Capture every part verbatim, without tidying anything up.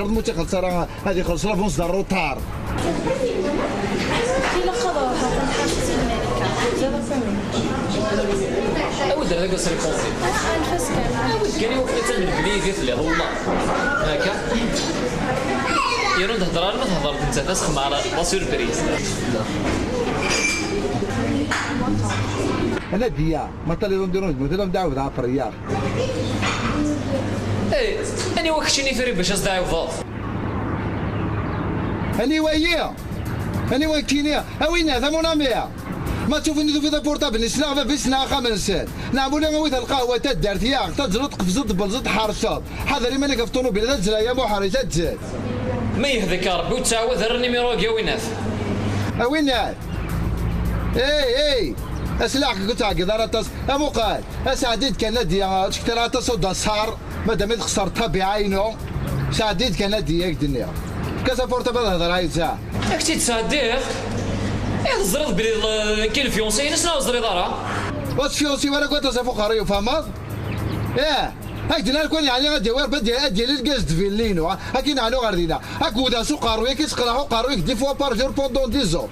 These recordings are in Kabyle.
Ɣer tmurt ixelleṣ ara, ad ixelleṣ l'avance de retard. Ilaq ad ruḥeɣ ad nḥac si Lmalika. Awi-d ar dagi asripunti. Anef-as kan. Awi-d kan i wakken ad tamen belli yid-i telliḍ, wallah. Akka? Yernu d-hedder arma tehder nettat, asexmar, la surprise. Anadiya, ma taliḍ am dirun d mutel am daɛwed ɛafriya. Eh, aniwa keččini tura bac as-d-ɛiwdeḍ? Aniwa-yi? Aniwa nekkini? A winna, d amunami. Ma tufini tufiḍ aportabl-nni ssneɣ baba-s neɣ axxam-nsen. Neɛmuli awit lqahwa taddart yaɣ, taǧreḍ, tqefzeḍ, tbelzeḍ, tḥerseḍ. Ḥader iman-ik ɣef ṭunubil, d azzla ya Muḥ, d azzet. Ma yehda-k Rebbi ur ttɛawad ara nimiru-agi a winat. A winat. Ey, ey. Aslaḥ-ik ur ttɛeggiḍ ara aṭas. Amuqal. Aseɛdi-d kan ad d-ya, ur ttket ara aṭas udaṣar. Madam i texṣer ṭṭabiɛa-inu, sɛeddi-d kan ad d-yak-d-nniɣ. Efk-as aportabl ad hedreɣ yid-s. Ad k-tt-id-sɛeddiɣ? Eh, teẓriḍ belli d, d, nekk i lfyunsi-ines neɣ ur teẓriḍ ara? Ur tfyunsi wara akk aṭas ɣef uqerruy-iw, tfehmeḍ? Eh, ad k-d-nniɣ kan yeɛni ad d-yawi Rebbi ad d-yali lgaz d villi-inu, ha? Ad k-in-ɛnu ɣer dinna. Ad k-wwdeɣ s uqerruy, ad k-isqelleɛ uqerruy-ik dix fois par jour pendant dix ans.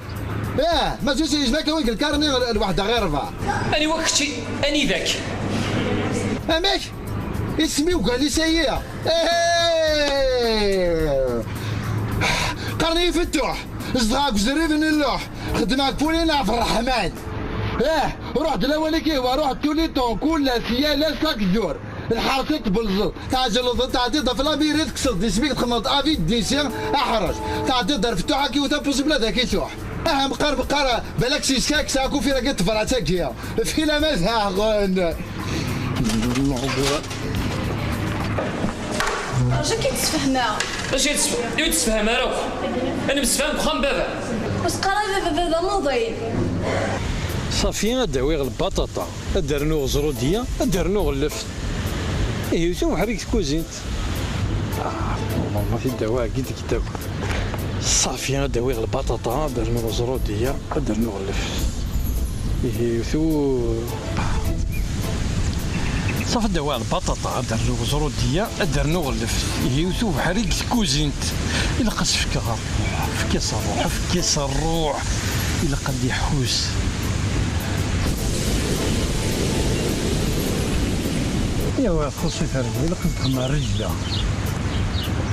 Eh, ma sus yezmer kan win lkarni lweḥda ɣir rebɛa. Aniwa kečči? Anida-k? Amek? Isem-iw Galisa-yi. Qqaren-iyi Fettuḥ. Zedɣeɣ deg uzrib n Lluḥ. Xeddmeɣ deg Pulin ɣef Ṛṛeḥman. Eh, ruḥ-d lawan-ik ihwa, ruḥ-d tuliṭun, kul ass, yal ass, chaque jour. Lḥerṣ i tbelẓeḍ, tɛeǧleḍ, tɛeddiḍ ɣef l'amiri, tekkseḍ-d isem-ik, txedmeḍ avid d'ici, aḥrec. Tɛeddiḍ ar Fettuḥ, ad k-iwet impossible, ad ak-isuḥ. Aha, meqqar, meqqar, balak s-yeska, kkseɣ akufir-agi n tebrat-agi. Fil ama daɣen. Rju ad k-id-sfehmeɣ. Acu i d-tesf-, ur d-tessefham ara akk? Ad nemsefham deg uxxam n baba. Ur s-qqar ara baba d amuḍin. Ṣafi, ad d-awiɣ lbaṭaṭa, ad d-rnuɣ ẓrudiya, ad d-rnuɣ lleft. Ihi, usu uḥrik tkuzint. Ah, ma t-id-awiɣ, gid gid akk. Ṣafi, ad d-awiɣ lbaṭaṭa, ad d-rnuɣ ẓrudiya, ad d-rnuɣ lleft. Ihi, usu. Ṣafi, ad d-awiɣ lbaṭaṭa, ad d-rnuɣ ẓrudiya, ad d-rnuɣ lleft. Ihi, usu uḥrik tkuzint. Ilaq ad s-fkeɣ ṛṛuḥ, efk-as ṛṛuḥ, efk-as ṛṛuḥ. Ilaq ad d-iḥus. Yaw, txuṣṣ i targit, ilaq ad texdem ar rejla.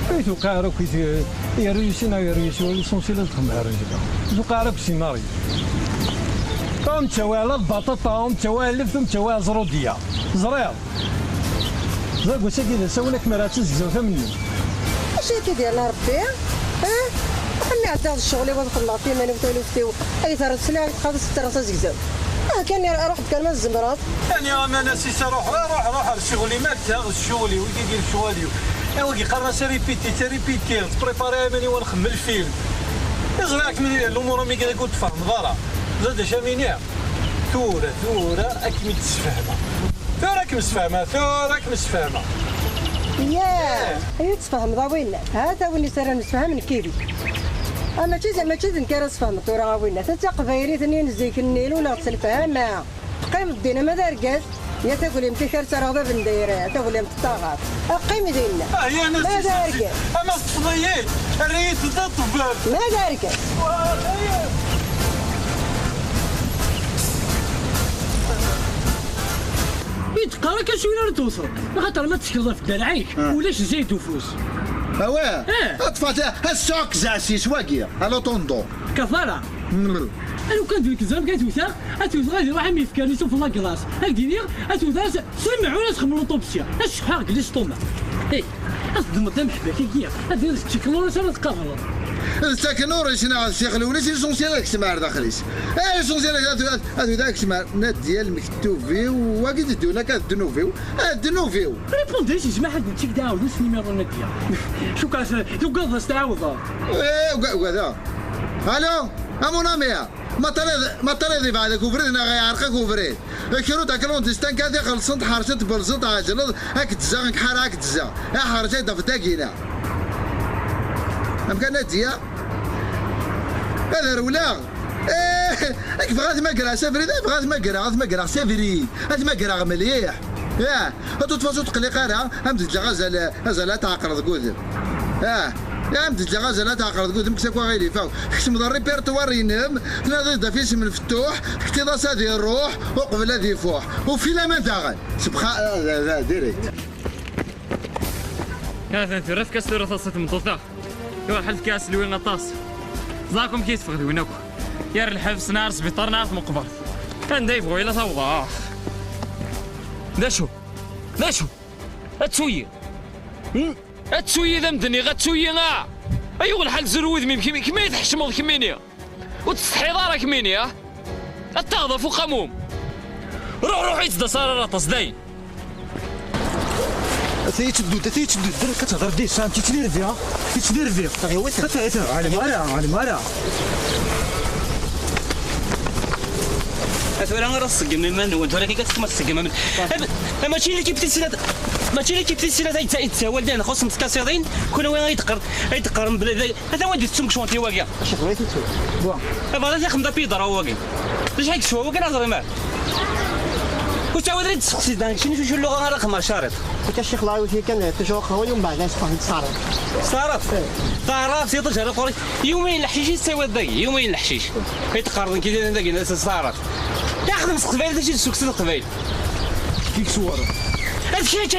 Ur tuqiɛ ara akk i t-, i rreyusi neɣ i rreyusi, l'essentiel ad texdem ar rejla. Ur tuqiɛ ara akk si Mari. Ur nettawi ara lbaṭaṭa, ur nettawi ara lleft, ur nettawi ara ẓrudiya. Teẓriḍ? Deg wass-agi d asawen akken ara tazegzawt am-nni. Acu akka i d-yerna Rebbi? Eh? Aql-i ɛeddaɣ d ccɣel-iw ad xedmeɣ timanit taluft-iw. Ay terreḍ sliɣ i txaḍ s terreḍ azegzaw. Ah, kan ruḥ-d kan ma tzemreḍ. Ani aman asis ruḥ, ruḥ, ruḥ ar ccɣel-im akka, d ccɣel-iw, i d ccɣel-iw. Awi qqaren-as ripiti, ripiti, tprépari iman-iw ad nxemmel film. Iẓri akken lumuṛ am-igi ur tfehmeḍ ara. Ẓad acu am-iniɣ? Tura, tura ad kem-id-sfehmeɣ. Tura ad kem-sfehmeɣ, tura ad kem-sfehmeɣ. Yah, ay ur tfehmeḍ a winna. Ha-t-a win i s ara nemsefham nekk yid-k. Ah, mačči d, mačči d nekk ara sfehmeḍ tura a winna. Ta d taqbaylit-nni n zik-nni, luleɣ-tt s lefhama. Teqqimeḍ dinna ma d argaz. Ya taglimt-ik ar tt-rreɣ d abendayer, taglimt n taɣaṭ. Qqim dinna. Ah, ya ma d argaz. Ama teṭṭfeḍ-iyi, err-iyi-d d aṭbel. Ma d argaz. Ur d-qqar akka s win ara tewteḍ, axaṭer ma tettekleḍ ɣef dderɛ-ik, ulac zzayed ufus. Awah! Eh! Ṭṭfat, ad sɛuɣ kzaɛsis wagi, à l'attendu. Kafara! Alukan d nekk ẓriɣ amek ad t-wteɣ, ad t-wteɣ ad iruḥ am yefkan isuf n la glace. Ad d-iniɣ, ad t-wteɣ s, s lemɛun ad xemmel l'autopsie. Ad cebḥeɣ deg l'estomac. Hey, ad teddmeḍ d ameḥbak-agi, ad d-iniɣ d teknurist ara tqableḍ. D taknurist neɣ d tixlewlist, l'essentiel ad ksem ar daxel-is. Eh, l'essentiel ad, ad, ad, ad ksem ar Nadia lmektub-iw, wagi d ddun akka d ddnub-iw. Ah, ddnub-iw. Répondez, yezmer ad d-nettek d aɛawed s numéro Nadia. Cukkeɣ tugadeḍ ad s-tɛawdeḍ. Eh, uga-, ugadeɣ. Allô, a mon ami. Ma tariḍ, ma tariḍ yebɛed-ak ubrid neɣ yeɛreq-ak ubrid. Kru-d akluntisten kan tixelṣen, tḥerṣen, tbelẓen, tɛeǧleḍ, ad k-d-zzaɣ, nekk ḥara ad k-d-zzaɣ. Aḥerǧ ay d-afed dagina. Amkan ad d-ya. Ad rewleɣ. Eh, ad k-bɣiɣ ad t-magreɣ s abrid, ad bɣiɣ ad t-magreɣ, ad t-magreɣ s abrid, ad t-magreɣ mliḥ. Yah, a toute façon ur tqelliq ara, am d-ǧǧeɣ azal, azal ad tɛeqleḍ deg udem. Ah, am d-ǧǧiɣ azal ad tɛeqreḍ deg udem-ik s akk aɣilif-a. Tkecmeḍ répertoire-inem, tnadiḍ-d ɣef yisem n Fettuḥ, tektiḍ-as ad iruḥ, uqbel ad ifuḥ. Ufi laman daɣen. Sebxa, ah, da, da, direct. Atan tura, efk-as tura taṣṣi tmeṭṭut-a. Iruḥ lefk-as lwi aṭas. Ẓer akk amek i teffeɣ d win akk. Yar lḥebs, neɣ ar sbiṭar, neɣ ar tmeqbert. Anda yebɣu yella tawḍa. D acu? D acu? Ad tuyi. Hmm? Ad tuyi d amdeniɣ, ad tuyi, ah! Ayuɣ lḥal zru wudem-im, kemm, kemm ay tḥecmeḍ kemmini. Ur tsetḥiḍ ara kemmini, ah? Ad taɣeḍ ɣef uqamum. Ruḥ, ruḥ, i d-as ara aṭas, dayen. Ata yetteddu-d, ata yetteddu-d, ddren ad tehder di sɛan, yettnirvi, ha? Yettnirvi. Ata, ata, ɛlim ara, ɛlim ara. A tura ara tṣeggem iman-nwen, tura kika tseggem, tseggem iman. Am-, am-, mačči l'équipe tis snat, mačči l'équipe tis snat ay d-, ay d-tawal dan, xuṣṣem tkasiḍin, kunwi ay d-qqar-, ay d-qqaren belli d, ata wanda tettun kecwanti wagi. Acu ɣer-i tettu? Bon. Abɣa ad yaxdem d apidra wagi. D acu ay yeswa wagi, neɣ ẓer iman? Ur ttawad ara d-tesseqsi dan, keččini s ucu lluɣa ara xedmeɣ cariṭ. Ika Ccix Lawi fi kan, toujours xawa yum baɛda sfan tsara. Taɛrabt? Taɛrabt, iṭij ara qori. Yumin leḥcic i tettawiḍ dagi, yumin leḥcic. Ay teqqareḍ nekk d dagi, d taɛrabt. Yaxdem s teqbaylit, acu d-tessukkseḍ leqbayel? Kik swar. Ad kečč,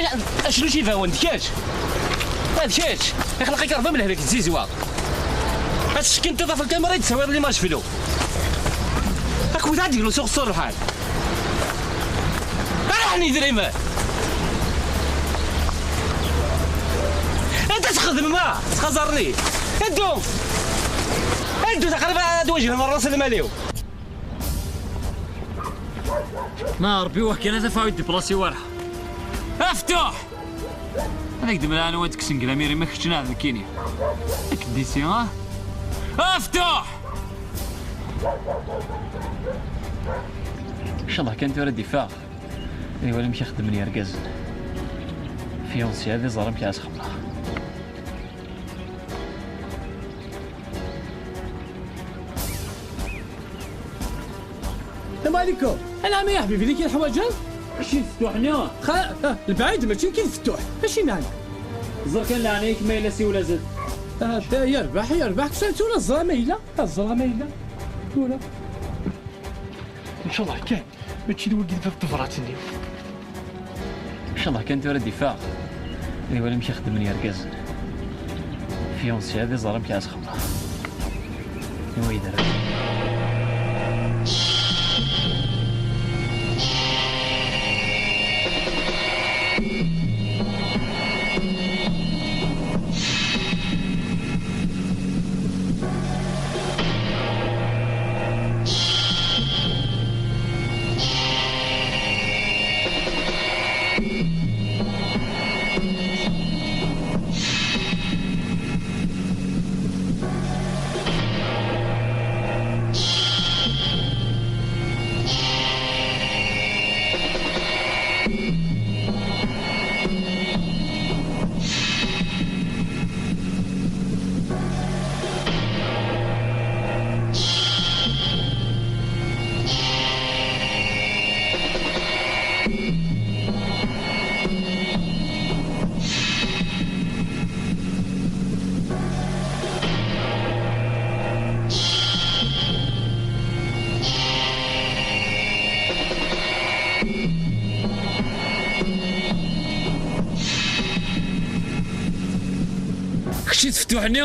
acnu ibawen, d kečč. Ad kečč. Ixleq-ik Rebbi am lehlak d tzizwa. Ad tcekkin tiṭ ɣef lkamera i d-tawiḍ l'image flu. Akked ad d-yeglu s uxeṣṣur lḥal. Araḥen idrimen! Anta txedmem, a? Ttxaẓaren-iyi. Ddu! Ddu, taqrib ad wajhen rras lmal-iw. Ma Rebbi wah kan ad afeɣ i d-iplasi warḥa. Aftuḥ! Ad ak-d-mlaɛen wa d-kksen gramir, ma kečč neɣ d nekkini. Nekk d isi, ah? Aftuḥ! Ncallah kan tura d-iffeɣ. Ad iwali amek i xeddmen yergazen. Fiancé, ad iẓer amek ara s-xemmeɣ. السلام عليكم. العام يا حبيبي، اللي كاين حواجه؟ شي فتوحنا؟ خا، آه، البعيد ماشي كاين فتوح. ماشي معنا. زر كان لعنيك ما إلا سي ولا زد. آه، يربح، يربح. كسرت ولا الزرا ما إلا؟ الزرا ما إلا. ولا. إن شاء الله كاين. Mačči d wagi d bab tebrat-nni. Ncallah kan tura d-iffeɣ. Ad iwali amek i xeddmen yergazen. Fiancé, ad iẓer amek ara s-xemmeɣ. Anwa yedra? Kečč i d Fettuḥ-nni?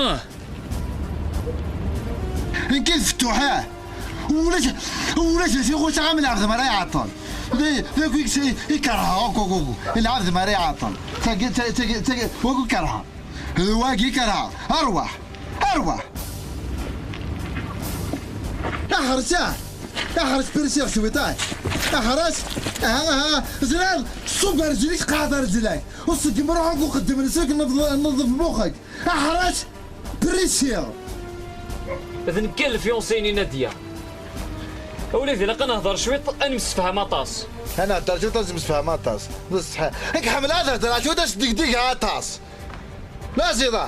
Nekk i d Fettuḥ, ah! Ulac, ulac d acu ɣucceɣ am lɛebd mi ara iɛeṭṭel. D, d akk i, i kerheɣ akk, akk, akk. Lɛebd mi ara iɛeṭṭel. Tagi, ta-, tagi, tagi, wakk i kerheɣ. D wagi i kerheɣ. Arwaḥ! Arwaḥ! Aḥres, ah! Aḥres pirsiɣ cwiṭ, ah! Aḥres! Aha, aha! Ẓriɣ, ṣubb ar zzin-ik, qɛed ar zzin-ak. Ur ṣeggem ruḥ akk uxeddem-nsen, neḍ-, neḍḍef muxek. Aḥres! Pressiɣ! D nekk i d lfyunsi-inu Nadia. A wlad, ilaq ad nehder cwiṭ, ad nemsefham aṭas. Ad nehder cwiṭ, ad nemsefham aṭas. D ṣṣeḥ. Nekk ḥemmleɣ ad hedreɣ cwiṭ, ad s-degdigeɣ aṭas. La ziḍa!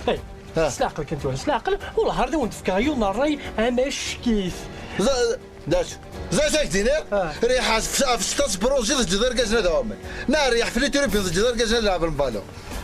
Hey, ha. S leɛqel kan tura, s leɛqel, wellah ar d awen-d-fkeɣ yiwen n ṛṛay amack-it. D, d acu? D acu ak-d-iniɣ? Ah. Riḥ af-, af stas bronzi teǧǧeḍ argazen ad ɛumen. Neɣ riḥ flituripin teǧǧeḍ argazen ad lɛeben balun.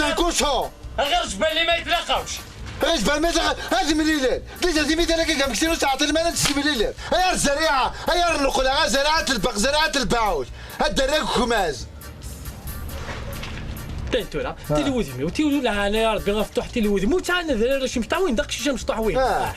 Ǧǧan kucu. Ɣer jbali ma yetlaqawx. Ɣer jbali ma yetlaqawx. Ad mlilen. Déjà d imital akka gam ktir ur teɛṭil ma ara tessemlilen. Ay ar zzariɛa, ay ar nneqla, ay zariɛa telbeq, zariɛa telbeɛut. Ad d-terr agekmaz. Dayen tura, tili wudem-iw, tili lɛana ya Rebbi ɣef tuḥ, tili wudem-iw, ur ttɛanad ara arrac imecṭaḥ win, d aqcic amecṭuḥ win. Ah.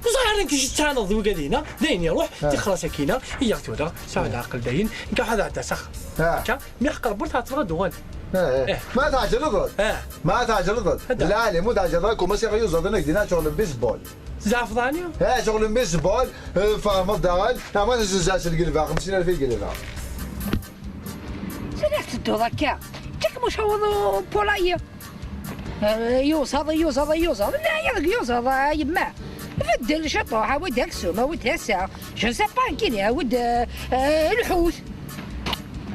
Ur ẓriɣ ara nekk ttɛanaḍ d wigad-ina, dayen iruḥ, tixer-as akkin-a, iyyah tura, sɛu leɛqel dayen, nekk ad ɛeddaɣ s axxam. Ah. Akka, mi ḥeqq Rebbi ur tɛeṭṭleɣ ad uɣal. Eh, eh. Eh. Ma tɛeǧleḍ. Eh. Ma tɛeǧleḍ. Lɛali, mu tɛeǧleḍ, akk ma s-iɣ yuẓaḍ, nekk dinna ceɣlen bisbol. Tzeɛfeḍ ɛni? Eh, ceɣlen bisbol, eh, fehmeḍ daɣen, ama tezzaɛ s lgelba, xemsin alef i gelba. Sani tedduḍ akka? Ǧak mucaweḍ upulayi. Eh, yuẓaḍ, yuẓaḍ, yuẓaḍ. Nɛya deg yuẓaḍ, a yemma. Beddel ciṭuḥ, awi-d aksum, awi-d tasa. Je ne sais pas, kini, awi-d, eh, eh, lḥut.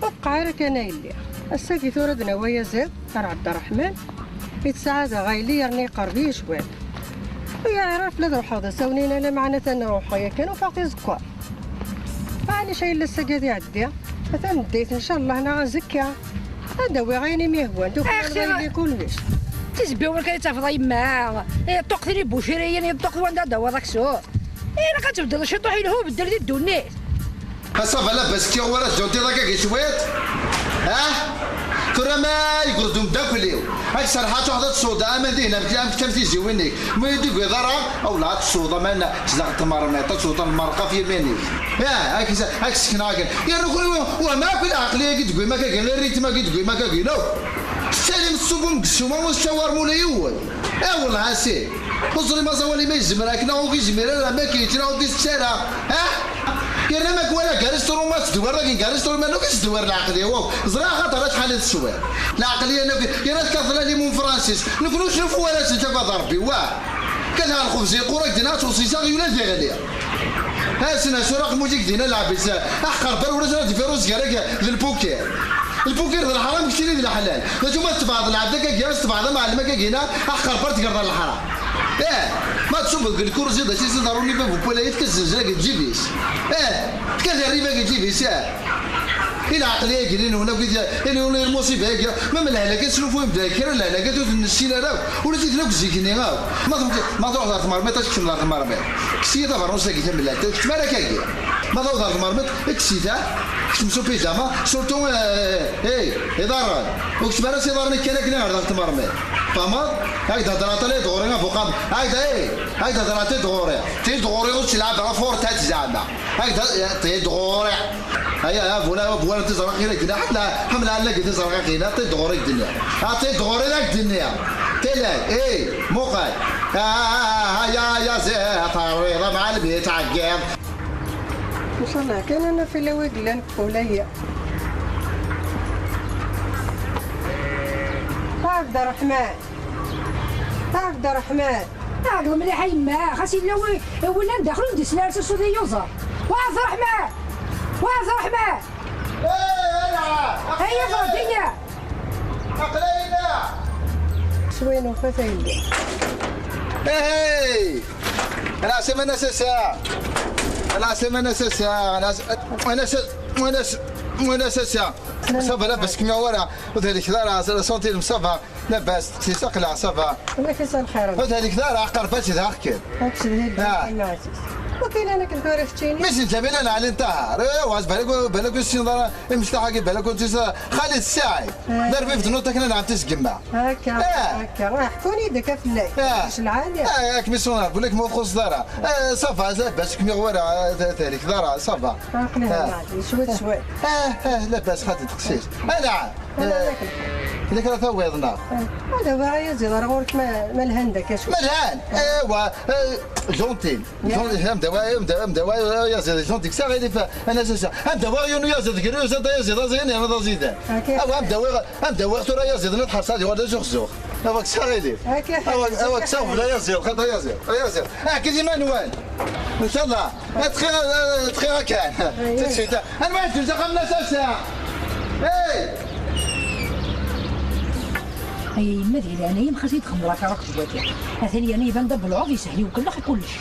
Ur tqeɛ ara kan a yelli. Ass-agi tura ad nawi ayaziḍ ar Ɛebderreḥman. Yettsaɛad aɣayli yerna yeqreb-iyi cwiṭ. Ur yeɛri ara fell-i ad ruḥeɣ d asawen-in, lameɛna atan ruḥeɣ yakan ufiɣ tiẓekka. Maɛlic a yelli, ass-agi ad iɛeddi. Atan ddayt, ncallah, neɣ azekka. Ad d-awiɣ ayen i m-yehwan, tufiḍ aɣayli kullec. Tizebbiwin kan i tafeḍ a yemma. Eh, ṭṭuqt-in i buciriyen, ṭṭuqt wanda ad d-tawiḍ aksum. Ilaq ad tbeddleḍ ciṭuḥ, ilhu beddel di ddunit. Ass-a bala baskiɣ wara tjontiḍ akka gi cwiṭ? Ah? Tura ma yegreḍ umeddakel-iw, ad k-serḥeɣ ad truḥeḍ ad tesweḍ aman dihin am am kečč am tiziwin-ik. Ma ur d-tugiḍ ara, awla ad tesweḍ aman zdaɣ tmermiṭ, ad tesweḍ lmerqa f yiman-ik. Ah, ad k-sekneɣ akken. Yerna kenwi wehmeɣ akk i lɛeqliya-agi deg wimaka-agi, i rritm-agi deg wimaka-agi, no? Tettalim tettṣubbum deg ssuma ur tettawarem ula yiwen. Ah, wellah a si. Ur ẓrim aẓawali ma yezmer akken, neɣ ur yezmir ara, ma k-yeǧǧ, neɣ ur k-isett ara. Ah? Yerna ma k-wala garistruma tedwar dagi garistruma, ur k-isdewwar leɛqel-iw akk. Ẓriɣ axaṭer acḥal i teswiḍ. Leɛqel-iw akk, yerna tekkateḍ la limon fransis. Nekni ur s-nufu ara s lǧafa d Rebbi, wah. Kata lxubz yeqqur ak-d-nniɣ ad tweṣṣiseɣ yula d iɣli. Asen asur aqmuj-ik dina lɛeb-is. Aḥeqqer bar ulac ara d-ifir uzgar-agi d lpukir. Lpukir d leḥram, keččini d leḥlal. D acu ma tettebɛeḍ lɛebd akka gina, tettebɛeḍ amɛellem akka gina, aḥeqqer bar tegreḍ ɣer leḥram. Eh, ma tṣubbeḍ deg lkurzi d acu i s-iḍerrun i bab n Pulay, tefka zzelzla deg lǧib-is. Eh, tefka tarriba deg lǧib-is, eh. I lɛeqliya-agi-nwen akk, i lmuṣiba-agi, ma lehlak ad snufuyem-d kra n lehlak ur ten-nessin ara akk, ula d tiden akk zik-nni akk. Ma tṛuḥ, ma tṛuḥeḍ ɣer tmermiṭ, ad tkecmeḍ ɣer tmermiṭ. Kkes-iyi tabeṛnust-agi tamellalt, ur tkeččem ara akkagi. Ma tṛuḥeḍ ɣer tmermiṭ, kkes-it, ah, keččem s upijama, surtout, eh, eh, iḍarren. Ur keččem ara s iḍarren kan akken ɣer daxel tmermiṭ. Tfehmeḍ? Ak-d-hedreɣ tala i tɣuri a Buqam. Ak-d, eh, ak-d-hedreɣ tala i tɣuri. Tala i tɣuri ur tt-ilɛab ara Fortnite zeɛma. Ak-d, eh, tala i tɣuri. Aya, a Bula, a Bula, tiẓraqin-agi, ḥemmel, ḥemmel ɛella-gi tiẓraqin, a tala i tɣuri ak-d-nniɣ. A tala i tɣuri ak-d-nniɣ. Tala, eh, muqel. Ah, ah, ah, ah, ya, ya, ziɣ, terriḍ, a mɛalem, yettɛeggiḍ. Ncallah kan ad naf ila wi yellan deg Pulay. Ɛebd Ṛṛeḥman. Ɛebd Ṛṛeḥman. Ɛdu mliḥ a yemma, xas yella wi-, wi llan daxel ur d-isli ara s uṣud i yuẓer. Wa Ɛebd Ṛṛeḥman! Wa Ɛebd Ṛṛeḥman! Aya Ferdinand! Aql-aɣ-inna! S wayen ufa tayelli. Hey! Ana asama na sasa! Ana asama na sasa! Ana as-, ana as-, ana as-, ana sasa! Ça va, labas kem-iɣ wara, ur thelkeḍ ara, la santé-m ça va, labas, teqsis aql-aɣ ça va. Amek i s-lxir? Ur thelkeḍ ara, aqerb-as d aɣ-ken. Ad tedhi Ah. Lǧamɛa-s. Wakil akken tura keččini. Mmi-s n Ǧamila n Ɛli n Ṭaher. Eh, wa, balak, balak ur tessineḍ ara imecṭaḥ-agi, balak ur tt-tessineḍ ara. Xalid Saɛid. Ah. D arbib d nuṭ akken ad nɛemti seg yemma. Akka, Eh. Akka. Ah, ḥkun-iyi-d akka fell-ak. Eh. Kečč lɛali. Eh, akken mi ṣunneɣ, belli ma ur txuṣṣeḍ ara. Eh, ça va, labas, kem-iɣ wara, eh, thelkeḍ ara, ça va. Aql-i Eh. Hna, cwiṭ, cwiṭ. Eh, eh, labas, xaṭi teqsirt. Ala. Ala, Eh, d akken. Yella kra tawiḍ, neɣ? Eh, ad awiɣ ayaziḍ ara ɣur-k ma, ma lhan d akka cwiṭ. Ma lhan? Eh, wa, eh, gentil. Ya. Gentil, am dawa, am dawa, am dawa, ayaziḍ, gentil, ksaɣ ilif, ana sasa. Am dawa, yunu yaziḍ, gri, yaziḍ, ayaziḍ, aziḍ, yerna d aziḍan. Awa, am dawa, am dawa, tura ayaziḍ, nat ḥerṣa, di wada zuxzux. Awa, ksaɣ ilif. Awa, awa, ksaɣ bla ayaziḍ, xaṭ ayaziḍ, ayaziḍ. Ah, kif iman-wen? Ncallah. Txir, txir kan. Aywa. Anwa i d-tusa xamna sasa? Hey! Ay yemma, di leɛnaya-m, xas i d-xemmreɣ akka akk deg waki. Atan yerna iban-d abelɛuḍ yeshel i ukellex i kullec.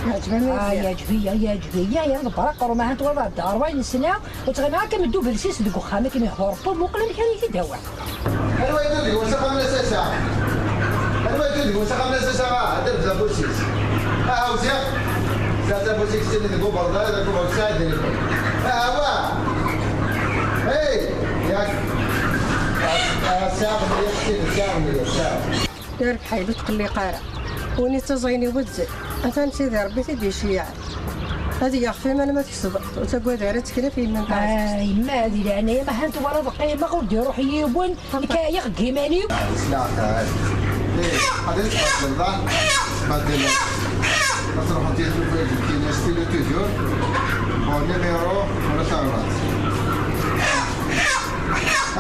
Yeɛǧeb-am. Ah, yeɛǧeb-iyi, yeɛǧeb-iyi, yeɛǧeb-iyi, yeɛǧeb-iyi. Ur ttɣimiɣ akka meddubel sis deg uxxam akken ihder Ṛebbi, muqel amek ara yi-t-id-awiɣ. Anwa yeddu deg-wen s axxam n Asasa? Anwa yeddu deg-wen s axxam n Asasa? Ah, ad d-rfed afus-is. Aha, uziɣ. Sɛiɣ afus-ik sini deg uberḍan, deg uberḍan, sɛiɣ deg-wen. Aha, wa. Hey, yak. Ah, ah, sɛiɣ mliḥ, sɛiɣ mliḥ, sɛiɣ. Ur tqelliq ara. Win ittaẓayen i wezzel, atan Sidi Ṛebbi t-id-iceyyeɛ. Ad yaɣef iman ma teksbeḍ, ur ttagad ara, ttkel ɣef yemma-m taɛzizt. Ah, yemma, di leɛnaya-m, ahat twalaḍ qqimeɣ ur d-iruḥ yiwen, nekk ɛyiɣ deg yiman-iw. Ah, islaɣ taɛal. Eh, ad tbeddel da, tbeddel. Ad truḥemt i tlufa i d-kkin, stylo toujours. Bon, numéro, wala taɣrat.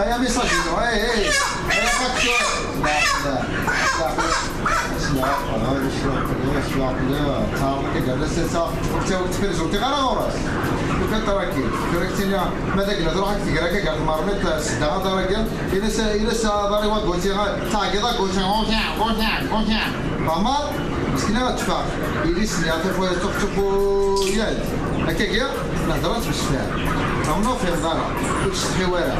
Aya message-inu, hey, hey. Aya facture. La, la, la. Tesla, tesla, tesla, tesla, tesla. Ur tt-, ur tt-prezentiɣ ara ɣur-s. Tufiḍ tṛakil. Tura ktini, ma d agla truḥ ad k-tger akka gar tmermiṭ, seddaɣ aḍar-agi. Ini-as, ini-as aḍar-iw aguti, ttɛeggiḍ aguti, guti, guti, guti. Ɛmer, meskin ad teffeɣ. Yelli-s-nni, ɣef waya tuxtuxu yal. Akkagi, nehder ad tmesfal. Am ur fiɣ ara, ur tsetḥi ara.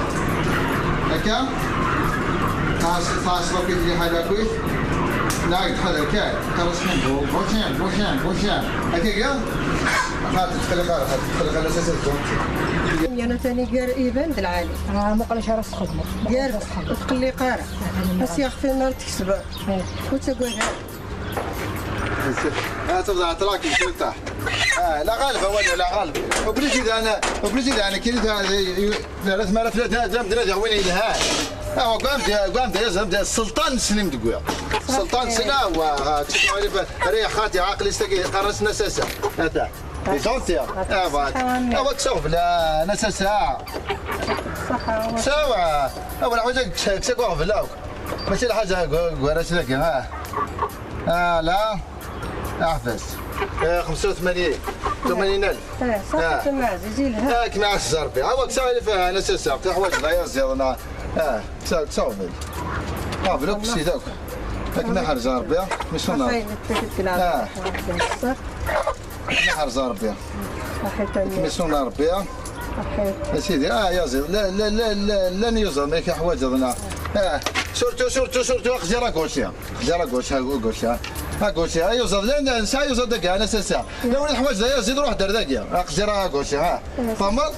Akka, tɛas-, tɛaṣla-k i tliḥala-k. Nɛag tḥader kan, tara sḥin bu, bucin, bucin, bucin. Akkagi, ɣa tqelliq ara, ɣa tqelliq ara s asal. Yana tani gar iban d lɛali. Ah, muqel acu ara s-txedmeḍ. Gar, ur tqelliq ara. As-yaɣef iman teksbeḍ. Eh. Ur ttagad ara. Ah, tebda tṛakil cwiṭ. Ah, la ɣaleb, awal, la ɣaleb. Obligé d ana, obligé d ana, kiri da, da, da, da, da, da, da, da, da, win yelhan. Ah, wa, gwam da, gwam da, yazam da, sselṭan n snim deg wiɣ. Sselṭan n sina, wa, ah, tṣuḥ, ara yaxati, aql-is tagi, qqaren-as Nasasa. Ata. Di Ǧantiya. Ah, wa, ah, wa, ksaɣ bla Nasasa. Sawa. Ah, wala ḥaǧa ksaɣ bla. Mačči lḥaǧa gwa-, gwara-tt dagi, ah. Ah, la. Aḥbas. Eh, xemsa u tmanyin. Tmanyin alef. Eh, ṣaḥit a Maɛziz, yelha. Ah, kem ɛass Rebbi. Awa, ksaɣ ilif, ah, Nasasa. Teḥwaǧeḍ ayaziḍ, neɣ, ah, ksaɣ, ksaɣ bel. Ah, bla kusid akk. Akken iḥrez Ṛebbi, mi ṣunneɣ. Xayrek, tafekla. Ah. Akken iḥrez Ṛebbi. Akken iṣunneɣ Ṛebbi. A sidi, ah, yaziḍ, la, la, la, la, llan yuẓaḍ, ma ḥwaǧeḍ, neɣ. Ah, surtout, surtout, surtout, aqziṛ agaucher. Aqziṛ agaucher, agaucher, ah. Agaucher, ah, yuẓaḍ, llan, nesɛa yuẓaḍ dagi, ah, nesɛa. Lawan ḥwaǧeḍ, yaziḍ, ruḥ-d ar dagi. Aqziṛ agaucher, ah. Tfehmeḍ?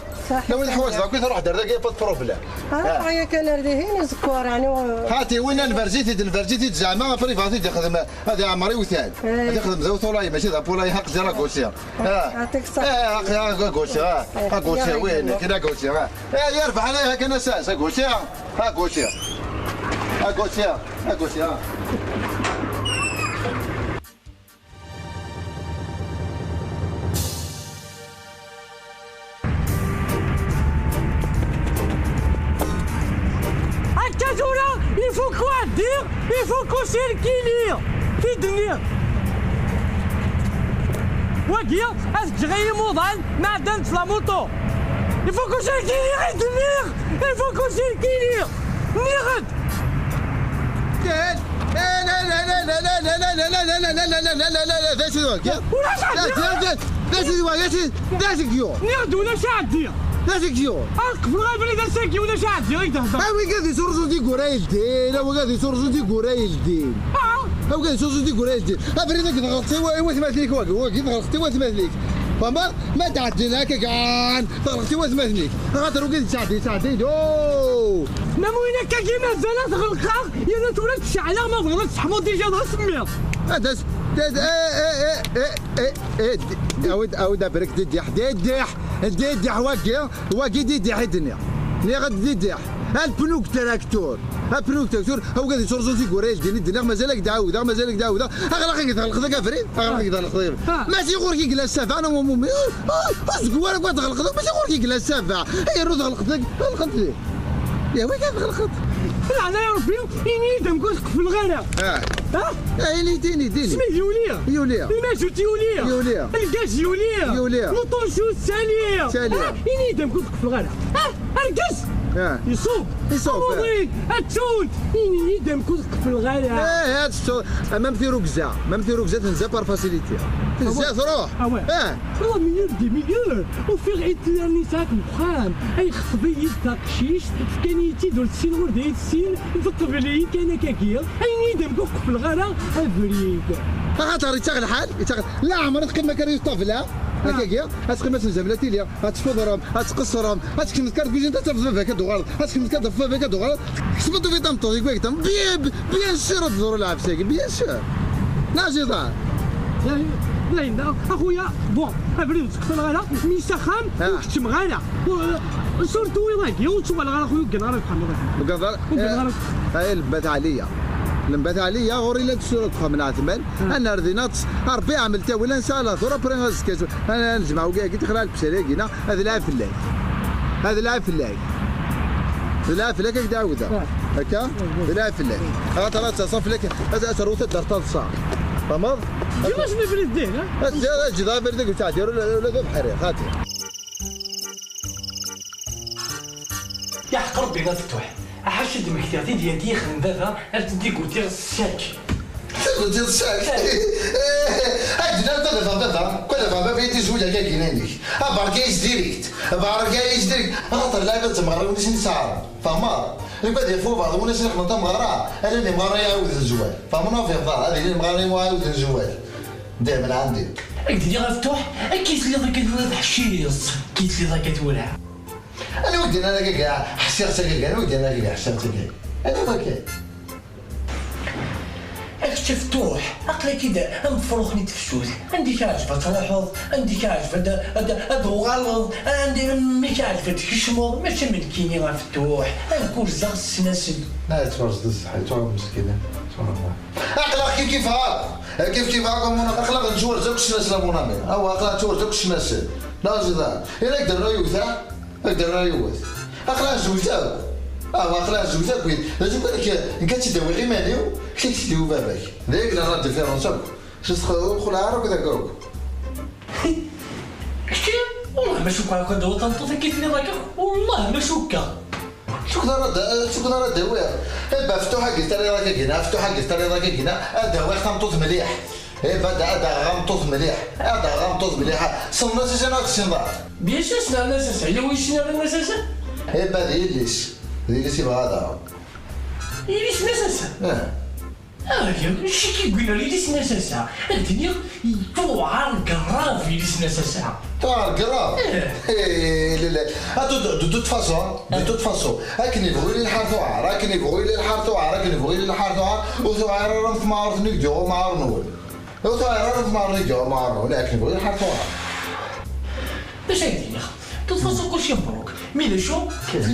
Lawan ḥwaǧeḍ akk, ruḥ-d ar dagi, pas de problème. Ah, ah. Aya kan ar dihin, iẓekkuren, u- Hati, winna nberz-it-id, nberz-it-id zeɛma, après yebɣa ad t-id-ixdem, ad iɛemmer iwtal. Eh. Ad ixdem d awtul-ayi, mačči d apulayi, aqziṛ agaucher. Ah. Yɛṭik ṣṣeḥḥa. Ah, aqziṛ agaucher, ah. Eh, agaucher, wi, kra agaucher, ah. Eh, yerbeḥ ɛlayha kan ass-a, agaucher, agaucher. Agaucher, agaucher, ah. Akka tura, ifuk uɛeddi, ifuk usirkili, i d-nniɣ. Wagi, ad ǧǧeɣ i yimuḍan, ma ɛeddant la moto. Ifuk usirkili, i d-nniɣ, ifuk usirkili, nniɣ-d. D acu d wagi? Ulac aɛeddi. D acu d wagi? D acu d wagi? Nniɣ-d ulac aɛeddi. D acu d wagi? Ad qefleɣ abrid ass-agi, ulac aɛeddi i d-hder. A wigad yettruẓun tiggura yeldin, a wigad yettruẓun tiggura yeldin. Ah. A wigad yettruẓun tiggura yeldin. Abrid-agi tɣelqeḍ i wa-, i watmaten-ik wagi, wagi tɣelqeḍ i watmaten-ik. Fahmeḍ? Ma d-ɛeddin akka kan, tɣelqeḍ i watmaten-ik. Axaṭer wigad yettɛeddi, yettɛeddi-d. Oh! Ma win akka-agi mazal ad t-ɣelqeɣ, yerna tura ad t-ceɛleɣ, ma bɣiḍ ad t-teḥmuḍ dija d asemmiḍ. Ad as-, d-, d-, eh, eh, eh, eh, eh, eh, d-, awi-d, awi-d abrik d iddiḥ, d iddiḥ, d iddiḥ wagi, wagi d iddiḥ i d-nniɣ. Nniɣ-d d iddiḥ. Alpnuk traktur. Apnuk traktur, awgad yettruẓun tiggura yeldin i d-nniɣ, mazal ak-d-ɛawdeɣ, mazal ak-d-ɛawdeɣ. Aɣlaq i tɣelqeḍ a Gavri, aɣlaq i tɣelqeḍ a Gavri. Ah. Mačči ɣur-k i yella ssaba, neɣ umumi. Ur, ur, ur seg wara kwan tɣelqeḍ, mačči ɣur-k i yella ssaba. Ayɣer ur tɣelqeḍ, tɣelqeḍ-t? Yehwa kan tɣelqeḍ. Laɛna ya Rebbi, ini-yi-d amek ur tqefleɣ ara. Ah. Ah? Ah, ini-d, ini-d, ini. Smid yuli. Yuli. Lmazut yuli. Yuli. Lgaz yuli. Yuli. Luṭunsu sali. Sali. Ah, ini-yi-d amek ur tqefleɣ ara. Ah, argaz. Ah. Iṣub. Iṣub, ah. Awḍin, attunt. Ini-yi-d amek ur tqefleɣ ara. Eh, ad tettu-, am, am tirugza. Am tirugza tenza par facilité. Tenza, ah ouais, truḥ. Ah ouais. Ah. Trois minutes, dix minutes. Ufiɣ Hitler-nni sɛiɣ deg uxxam. Ay xseb-iyi-d taqcict, fkan-iyi-tt-id ur ssineɣ ur d ay tessin, teqbel-iyi kan akkagi. Ayen-iyi-d amek ur qefleɣ ara abrid. Axaṭer yettaɣ lḥal, yettaɣ, la ɛmer teqqim akka di ṭṭabla, ah, akkagi, ad teqqim ad tenzam la tili, ad tfeḍrem, ad tqeṣrem, ad tekneḍ kar tgujint, ad tafeḍ baba-k ad d-uɣaleḍ, ad tekneḍ kar tafeḍ baba-k ad d-uɣaleḍ, teksbeḍ tufiḍ tameṭṭut deg wayt-, bib, bien sûr ad d-ḍru lɛebs-agi, bien sûr. Neɣ ziḍan. Dayen, dayen, a xuya, bon, abrid ur tt-qefleɣ ara, mi s axxam, ah, ur keččmeɣ ara. Surtout iḍ-agi, ur ttwalaɣ ara, a xuya, ur gganeɣ ara deg uxxam iḍ-agi. Ur gganeɣ ara. Eh, eh, lembat ɛliya. Lembat ɛliya, ɣur-i la d-sura deg uxxam n ɛetman. Ah. Ad nerr dinna, Ṛebbi iɛmel tawila, nesɛa latur, après azekka, ad nezmeɛ wagi-agi, texleɛ lpsal-agi-na, ad lɛib fell-ak. Ad lɛib fell-ak. D lɛib fell-ak ad k-d-ɛawdeɣ. Ah. Akka? Ah. D lɛib fell-ak. Axaṭer ad taṣa fell-ak, ad, ad terwu taddart taḍsa. Tfehmeḍ? Ǧǧiɣ-as abrid din, ha? Ad, ad ǧǧeɣ abrid deg ur ttɛeddi ara ula, ula d abeḥri, xaṭi. Yeḥq Rebbi a Fettuḥ. Aḥac ad d-mmektiɣ tidya-agi yexdem baba, ar tent-id-gutiɣ s ssek. Tent-id-gutiɣ s ssek? Eh, ad d-nal baba, baba, baba, baba, i tizwil akka ginanik. Aberka-is direct, aberka-is direct. Axaṭer lɛibad d temɣarin ur sin-sɛan. Tfehmeḍ? Lɛibad yaf wabeɛḍ ur sin-xedmen tamɣara, ala lemɣara iɛawed zzwal. Tfehmeḍ neɣ ur tfehmeḍ ara? Ad yili lemɣara iɛawed zzwal. Dayem lɛandi. Ad k-d-iniɣ a Fettuḥ, akka i telliḍ akka tura teḥciḍ, akka i telliḍ akka tura. Anwa i k-d-yennan akka ḥṣiɣ-tt akka, anwa i k-d-yennan akka ḥṣiɣ-tt akka? Anwa akka? A kečč a Fettuḥ, aql-ak-id am ufrux-nni n tefsut. Anda i k-iɛǧeb ad truḥeḍ, anda i k-iɛǧeb ad, ad, ad tuɣaleḍ, anda mi k-iɛǧeb ad tkecmeḍ, mačči am nekkini a Fettuḥ. Ad k-urzeɣ s ssnasel. La, yettwarẓ d zzḥ, yettwarẓ meskin. Aql-aɣ kif kif ha. Kif kif ha, comme on, aql-aɣ nettwarz akk s ssnasel, a mon ami. Awa, aql-aɣ nettwarz akk s ssnasel. Neɣ ziḍan. Ila ak-d-rnu yiwet, ha? Ak-d-rnu yiwet. Aql-aɣ zewǧ akk. Awa, aql-aɣ zewǧ akk. D acu kan, nekk, nekk ad tt-id-awiɣ iman-iw, kečč ad tt-id-tawiḍ baba-k. D ayagi i d la différence akk. Ur xulɛeɣ ara akk d akk. Kečči, والله ma cukkeɣ akk ad d-taweḍ tameṭṭut akka i tenniḍ akka, والله ma cukkeɣ. Tukud ara d-, tukud ara d-awiɣ. Iba ftuḥ-agi tariḍ akka gina, ftuḥ-agi tariḍ akka gina, ad awiɣ tameṭṭut mliḥ. Iba da, ad aɣeɣ tameṭṭut mliḥ, ad aɣeɣ tameṭṭut mliḥ. Tessneḍ Nasasa neɣ ur tessineḍ ara? Bien sûr, ssneɣ Nasasa. Yella wi yessnen ara Nasasa? Iba d yelli-s, d yelli-s yebɣa ad aɣeɣ. Yelli-s Nasasa? Eh. Ah, acu i k-yewwin ar yelli-s n Nasasa? Ad d-iniɣ, tuɛer grave yelli-s n Nasasa. Tuɛer grave? Eh. Eh, la, la. Ah, de, de, de toute façon, de toute façon, akken yebɣu yili lḥal tuɛer, akken yebɣu yili lḥal tuɛer, akken yebɣu yili lḥal tuɛer, ur tuɛer ara am temɣart-nni i yuɣ umɣar-nwen. Ur tuɛer ara am temɣart-nni i yuɣ umɣar-nwen, akken yebɣu yili lḥal tuɛer. D acu ay d-iniɣ? De toute façon, kulci mebruk. Mi d acu? Tella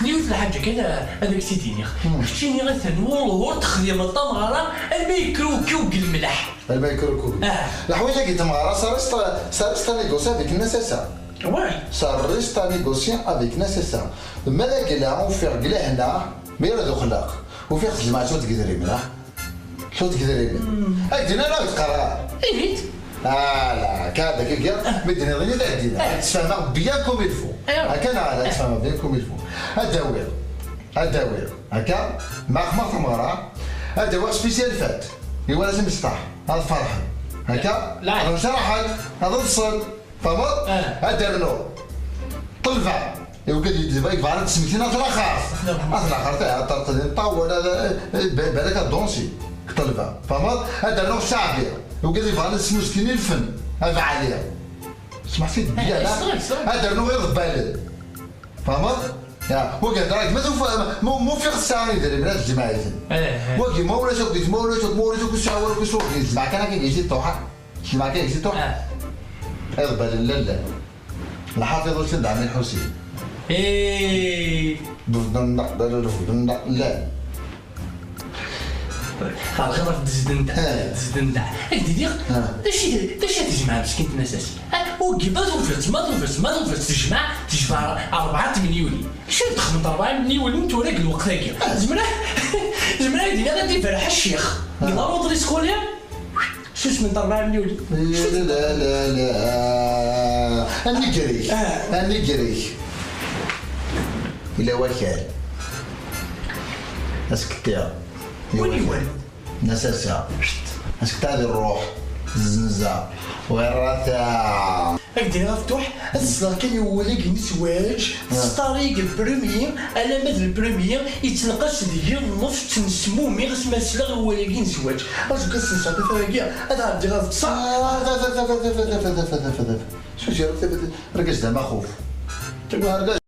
yiwet n lḥaǧa kan, eh, ad ak-tt-id-iniɣ. Keččini atan ur, ur texdimeḍ tameɣra alma yekker ukkiw deg lemleḥ. Alma yekker ukkiw. Ah. Leḥwayeǧ-agi n tmeɣra, ça reste, ça reste à négocier avec Nasasa. Ouais. Ça reste à négocier avec Nasasa. Ma d agla, ufiɣ deg lehna, mi ara d uxlaq. Ufiɣ tejmaɛt-tt deg idrimen, ah. Tlul deg idrimen. Ad d-inin ara ur d-qqareɣ ara. Ihit. Ala, akka, d akka, mi d-nniḍ ini d ad d-inin. Ad d-sfehmeɣ bien comme il faut. Akka neɣ ala, ad d-sfehmeɣ bien comme il faut. Ad d-awiɣ, ad d-awiɣ, akka, ma xmaɣ tameɣra, ad d-awiɣ spécial fête. I warrac imecṭaḥ, ad ferḥen. Akka, ad ncerḥen, ad ḍsen. Tfehmeḍ? Ah. Ad d-rnuɣ ṭṭelba. Iwqed yebɣa ad d-smektin at laxert. At laxert, eh, ṭerṭen ṭawal, eh, eh, ba-, balak ad dansi. Ṭṭelba. Tfehmeḍ? Ad d-rnuɣ ccaɛbi. Iwqed yebɣa ad smuskin i lfen. Abeɛli. Smaḥ-t-id, eh, biyala. Ad d-rnuɣ iḍebbalen. Tfehmeḍ? Ya, wagi hedreɣ-ak, ma tufa-, ma, ma ufiɣ ssaɛa idrimen ad jemɛiten. Eh, eh. Wagi ma ulac akkit, ma ulac akkit, ma ulac akkit, ssaɛa ur akkit, wagi jemɛ kan akka gisi ṭuḥa. Jemɛ kan gisi ṭuḥa. Ah. Iḍebbalen llan. Lḥafiḍ Usen d Ɛmi Lḥusin. Eh. Dufden da, da, da, dufden da, llan. Ɣer ɣef dzden da, eh, dzden da. Ad d-iniɣ, ah, d acu i, d acu i tejmeɛ meskint n Nasasa? Ah, wagi ma tufiḍ, ma tufiḍ, ma tufiḍ, tejmeɛ, tejmeɛ rebɛa tmenyulin. Acu i d-texdmeḍ rebɛa tmenyulin tura deg lweqt-agi? Ah. Zemreɣ, zemreɣ ad d-iniɣ ad d-iberreḥ ccix. Ah. Deg la rentrée scolaire, susmen rebɛa tmenyulin. La, la, la, la. Anigrik. Ah. Anigrik. Ila wakal. Asekti. Win iwan? Nasasa. Asekti ad iruḥ. Zzenza. Werrata. Ad k-d-iniɣ aftuḥ, ad sleɣ kan i wawal-agi n zzwaǧ, ah, tesṭari deg le premier, alamma d le premier, yettneqas deg-i nnefs, ttnesmumiɣ asmi ara sleɣ i wawal-agi n zzwaǧ. Azekka ad senseɣ tafara-agi, ad ɛeddiɣ ad ṭṭseɣ. Ah, taf, taf, taf. Susi, argaz d amaxuf. Argaz